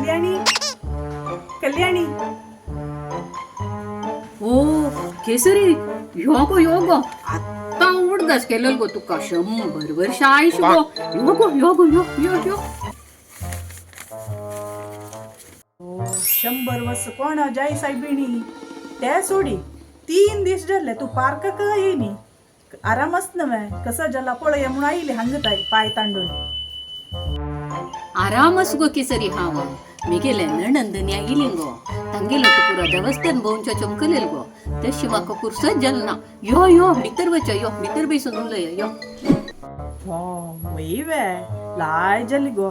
कल्याणी, कल्याणी. ओ केसरी, यो गो यो गो, आत्तां उडगास केलेलो गो तुका. 100 वर्षां आयुष गो. यो गो यो गो, यो यो यो. ओ 100 वर्स कोण जाय सायबिणी. ते सोडी, 3 दीस जाल्ले तूं पार्काक येयनी. आरामच नव्हे कसं जाला पळय म्हणून आयली हांगा ताई पाय तांडून. आरामस गो केसरी. हांव मिगेले नणंदनी आयली गो, तांगेलो पुरा देवस्थान भोंवच्या चमकलेल गो. तशी म्हाका पुरसत जाल ना. यो यो, भितर वच, यो भितर बेसून उलय यो. हो वय वे लाय जाली गो,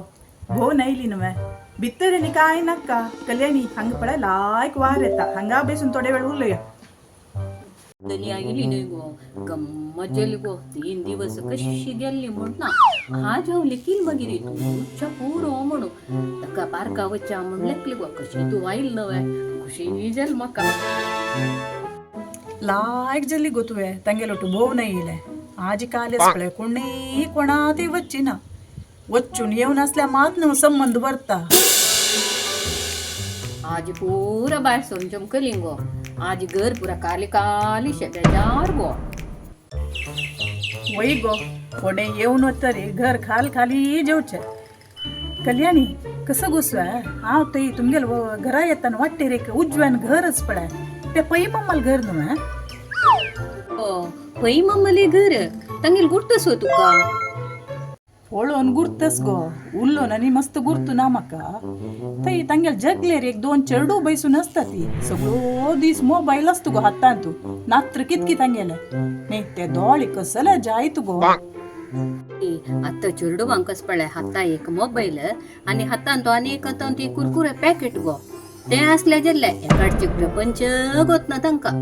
भोवन आयली न्हय. भितर आनी कांय नाका कल्याणी, हांगा पळय लायक वार येता, हांगा बेसून थोडे वेळ उलया. दनी आयली न्हय गो, गम्मत जाली गो. 3 दिवस कशी गेल्ली म्हण ना. आज हांव लेकील मागीर तूं उच्चा पुरो म्हणून ताका पार्का वच्चा म्हण लेखली गो. कशी तूं आयल न्हय, खुशी जाली म्हाका. लायक जाली गो तुवें तांगेलो तूं भोव येयलें. आज कालेच पळय कोणूय कोणा ती वच्ची ना. वच्चून येवन आसल्यार मात न्हू संबंद वरता. आज पुरा भायर सरून चमकली गो. आज घर पुरा काली काली शे, बेजार गो. वय गो, कोणे येवन वतरी घर खाल खाली जेवचें. कल्याणी, कसं गोसवा हांव थंय तुमगेल घरा येताना वाटेर एक उजव्यान घरच पळय, ते पै मम्माल घर न्हू? पै मम्मले घर, तांगेल गुर्तस हो तुका? पळोवन गुर्तस गो, उल्लो आनी मस्त गुर्तू ना म्हाका. थंय तांगेल जगलेर एक दोन चेडू बैसून आसता ती. सगळो दीस मोबायल आसता गो हातांत. नात्र कितकी तांगेले न्ही, ते दोळे कसले जायत गो. आतां चेडवांक कस पळय, हाता एक मोबायल आनी हातान तो आनी एक हातान ती कुरकुरे पॅकेट गो. ते आसले जाल्ले एकाडचे प्रपंच गोतना तांकां.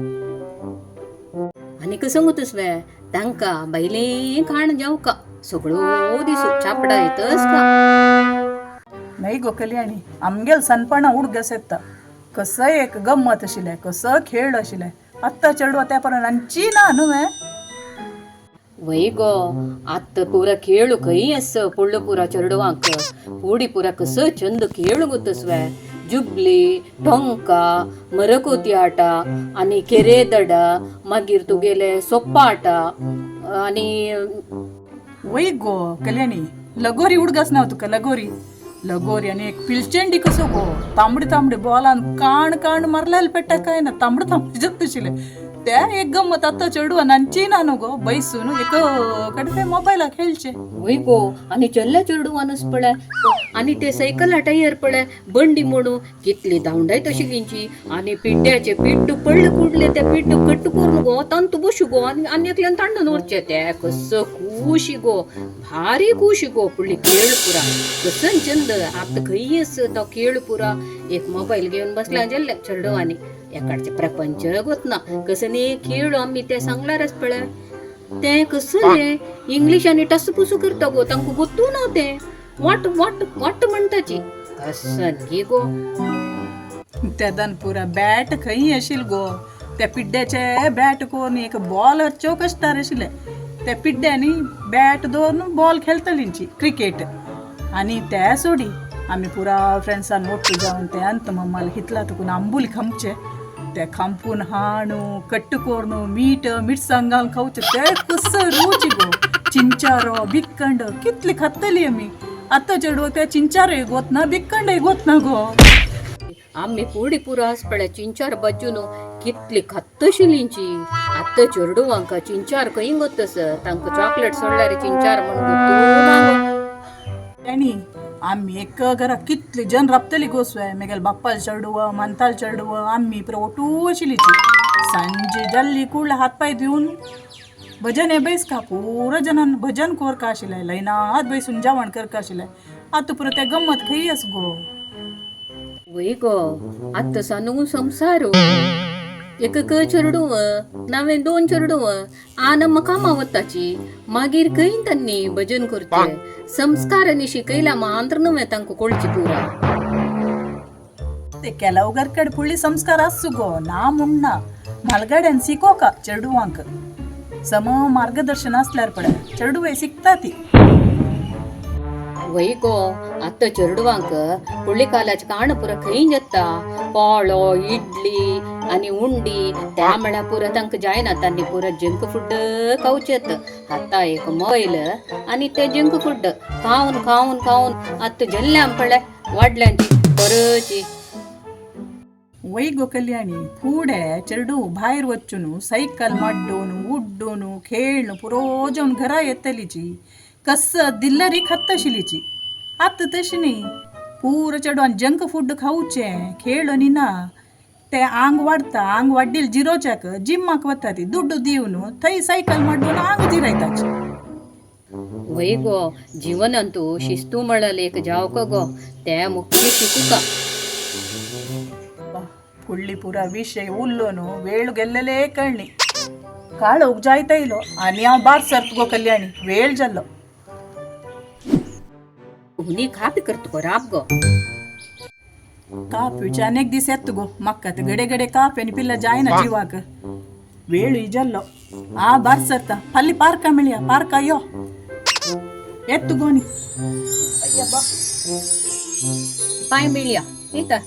आनी कसो वे तांकां बायले खाण जेवका, सगळो दीस चापडा येतच का. नाही गो कल्याणी, आमगेल सनपणा उडगस येता. कसं एक गम्मत आशिल्लें, कसं खेळ आशिल्लें. आत्तां चेडवां त्या परत आमची ना न्हू. वय गो, आत्त पुरा खेळू खंय आस पडलो पुरा चेडवांक. पुडी पुरा कसं चंद खेळ गोतस्वे, जुबली, टोंका, मरकोती आटा आनी केरे दडा, मागीर तुगेले सोप्पा आटा आनी वय गो कल्याणी, लगोरी उडगस ना तुका? लगोरी, लगोरी आनी एक पिलचेंडी कसो गो, तांबडे तांबडे बॉलान काण काण मारलेले पेट्टा काय ना, तांबडे तांबडे जाता ते एक गम्मत. आत्तां चेडवां नांची ना न्हू गो, बैसून एक कडेन ते मोबायला खेळचे. वय गो, आनी चल्ल्या चेडवानच पळय, आनी ते सायकला टायर पळय, बंडी म्हणू कितली धांवडाय तशी घेंची. आनी पिड्ड्याचे पिड्डू पडले कुडले, ते पिड्डू कट्ट करून गो तांतू बसू गो आनी आनी एकल्यान तांडून व्हरचे. ते कसो खुशी गो, भारी खुशी गो. फुडली खेळ पुरा कसं चंद. आतां खंयच तो खेळ पुरा एक मोबायल घेवन बसला जाल्ले चेडवांनी. एकाडचे प्रपंच गोतना कसं न्ही खेळ. आमी ते सांगल्यारच पळय, ते कसं न्ही इंग्लिश आनी टस पुसू करता गो, तांकां गोत्तू ना ते. वाट वाट वाट म्हणटाची कसन की गो. तेदन पुरा बॅट खंय आशिल्ल गो, त्या पिड्ड्याचे बॅट करून एक बॉल चोक आसतार आशिल्ले. त्या पिड्ड्यांनी बॅट दवरून बॉल खेळटलींची क्रिकेट. आनी ते सोडी, आमी पुरा फ्रेंड्सान ಒಟ್ಟು जावन ते अंत मम्माल हितला तुकून आंबूल खामचे, ते खांपून हाणू कट्ट कोरून मीठ मिरसांग घालून खावचे, ते कसं रुची गो. चिंचारो बिक्कंड कितली खातली आमी. आतां चेडवां त्या चिंचारोय गोतना, बिक्कंडय गोतना गो. आमी पुडी पुरा आस पळय, चिंचार बाजून कितली खात्तशिलींची. आतां चेडवांक चिंचार खंय गोतस? तांकां चॉकलेट सोडल्यार चिंचार म्हण गोत्तू ना गो. आनी आमी एक घरा कितली जन राबतली गोसवे, मेगेल बाप्पाल चेडव, मंताल चेडव, आमी पुरो ओटू आशिल्लीची. सांजे जाल्ली कुडले हात पांय दिवन भजन हे बैसका, पुरो जनान भजन कोरका आशिल्लें, लयनात बैसून जेवण करका आशिल्लें. आतां पुरो ते गम्मत खंय आस गो? वय गो, आतां सानू संवसार एक चेडूं नावें दोन चेडूं आन कामा वताची, मागीर खंय तांणी भजन करचे? संस्कार आनी शिकयला मात्र न्हय तांकां कळची पुरा. ते ಕೆಲವು ಕಡೆ ಪುಳ್ಳಿ ಸಂಸ್ಕಾರ आसू गो, ना म्हण म्हालगड्यान शिकोवका चेडवांक. सम मार्गदर्शन आसल्यार पळय चेडूंय शिकता ती. वय गो आतां चेडवांक पुळी कालाचे काण पुरा खंय येता पोळो इडली आनी उंडी त्या म्हळ्यार पुरा तांकां जायना तांणी पुरा जंक फूड खावचेत. आतां एक मोबायल आनी ते जंक फूड खावन खावन खावन आतां जल्ल्यां पळय वाडल्यांची परची. वय गो कल्याणी, फुडें चेडू भायर वच्चून सैकल माड्डून उड्डून खेळून पुरो जावन घरा येतलीची, कस दिल्लरी खत्तशिलीची. आतां तशी न्ही, पुरो चेडवान जंक फूड खावचें, खेळून ना ते आंग वाडता. आंग वाड्डील जिरोच्याक जिम्माक वता ती दुड्डू दिवन थंय सायकल माड्डून आंग जिरयताची. वय गो, जीवनांतू शिस्तू म्हळ्यार एक जावक गो, ते मुख्य शिकूका. फुडली पुरा विशय उल्लोನು ವೇಳು ಗೆಲ್ಲಲೇ ಕಳ್ಳಿ ಕಾಳು ಉಗ್ಜಾಯ್ತಾ ಇಲ್ಲೋ. आणि हांव बार सरत गो कल्याणी, वेळ जाल्लो. हुनी खापी करत गो राब गो. ಕಾಪಿ अनेक दीस येत गो, म्हाका ते गडे गडे कापी आनी पिल्ला जायना जिवाक. वेळ जाल्लो. आ बार सरता पल्ली पार्का मेळया, पार्का यो येत गो नी. पाय मेळया येता.